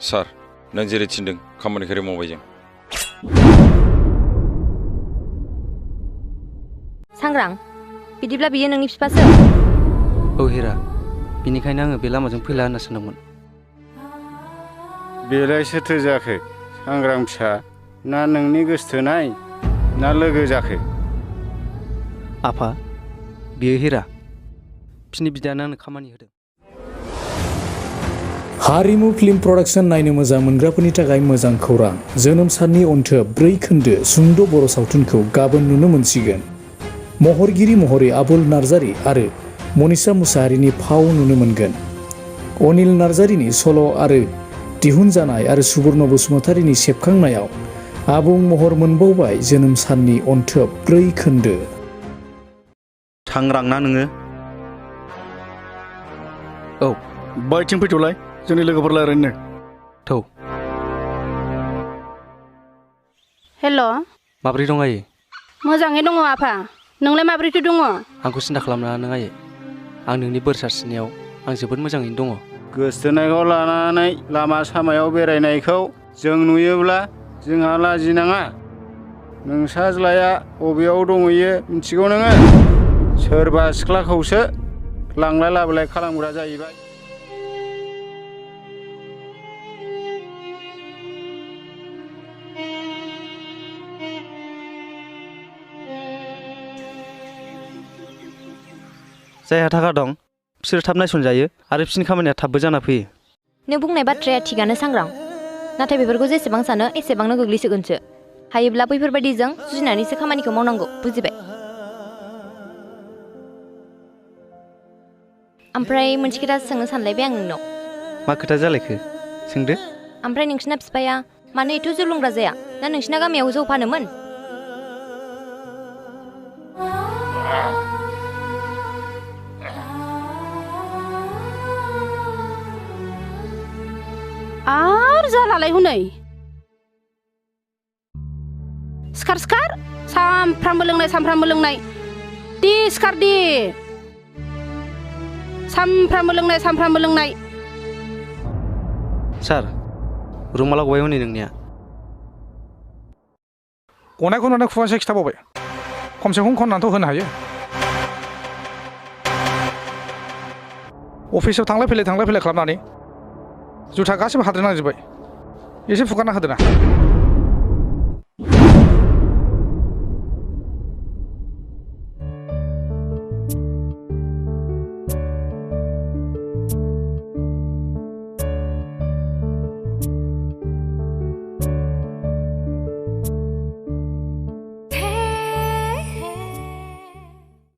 सार नों जेरै थिनदों खामानिखौ ओरै मावबाय जों सांग्रां बिदिब्ला बियो नोंनि बिफासो औ हिरा बिनिखायनो आङो बे लामाजों फैला होनना सानदोंमोन बेलाय सोरथो जाखो सांग्रां फिसा ना नोंनि गोसथोनाय ना लोगो जाखो आफा बियो हिरा बिसिनि बिदायानो आंनो खामानि होदों हारिमु फिल्म प्रडाक्शन नायनो मोजां मोनग्राफोरनि थाखाय मोजां खौरां जोनोम साननि अनथोब 4 खोन्दो सुंद' बर' सावथुनखौ गाबोन नुनो मोनसिगोन महरगिरि महरै आबुल नार्जारी आरो मनीषा मुसाहारिनि फाव नुनो मोनगोन अनिल नार्जारीनि सल' आरो दिहुनजानाय आरो सुबर्ण बसुमतारीनि सेबखांनायाव आबुं महर मोनबावबाय जोनोम साननि अनथोब 4 खोन्दो सांग्रां ना नोङो औ बायथिं फैथ'लाय जोंनि लोगोफोर रायज्लायनो थौ हेल' माब्रै दं आयै मोजाङै दङ आफा नोंलाय माब्रैथो दङ आंखौ सिन्था खालामनाङा नों आयै आं नोंनि बोर सारस्रिनायाव आं जोबोद मोजाङैनो दङ गोसथोनायखौ लानानै लामा सामायाव बेरायनायखौ जों नुयोब्ला जोंहा लाजिनाङा नोंसाज्लाया बबेयाव दंहैयो मिथिगौ नोङो सोरबा सिख्लाखौसो लांलाय लाबोलाय खालामग्रा जाहैबाय जायहा थाखा दं बिसोर थाब नायसनजायो आरो बिसोरनि खामानिया थाबबो जाना फैयो नों बुंनाय बाथ्राया थिगानो सांग्रां नाथाय बेफोरखौ जेसेबां सानो एसेबांनो गोग्लैसोगोनसो हायोब्ला बैफोरबायदिजों जुजिनानैसो खामानिखौ मावनांगौ बुजिबाय ओमफ्राय मोनसे खोथा सोंनो सानलायबाय आं नोंनाव मा खोथा जालायखो सोंदो ओमफ्राय नोंसिना बिफाया मानो एथ' जौ लोंग्रा जाया ना नोंसिना गामियाव जौ फानोमोन आरो जालालाय हनै सिखार सिखार सामफ्रामबो लोंनाय दे सिखार दे सामफ्रामबो लोंनाय सार रुमाला गबाय हनै नोंनिया गनायखौ नुनानै खुगानिसो खिथाबावबाय खमसे खम खननानैथ' होनो हायो अफिसाव थांलाय फैलाय खालामनानै जुथा गासिबो हाद्रे नांजोब्बाय एसे फुगारना होदो ना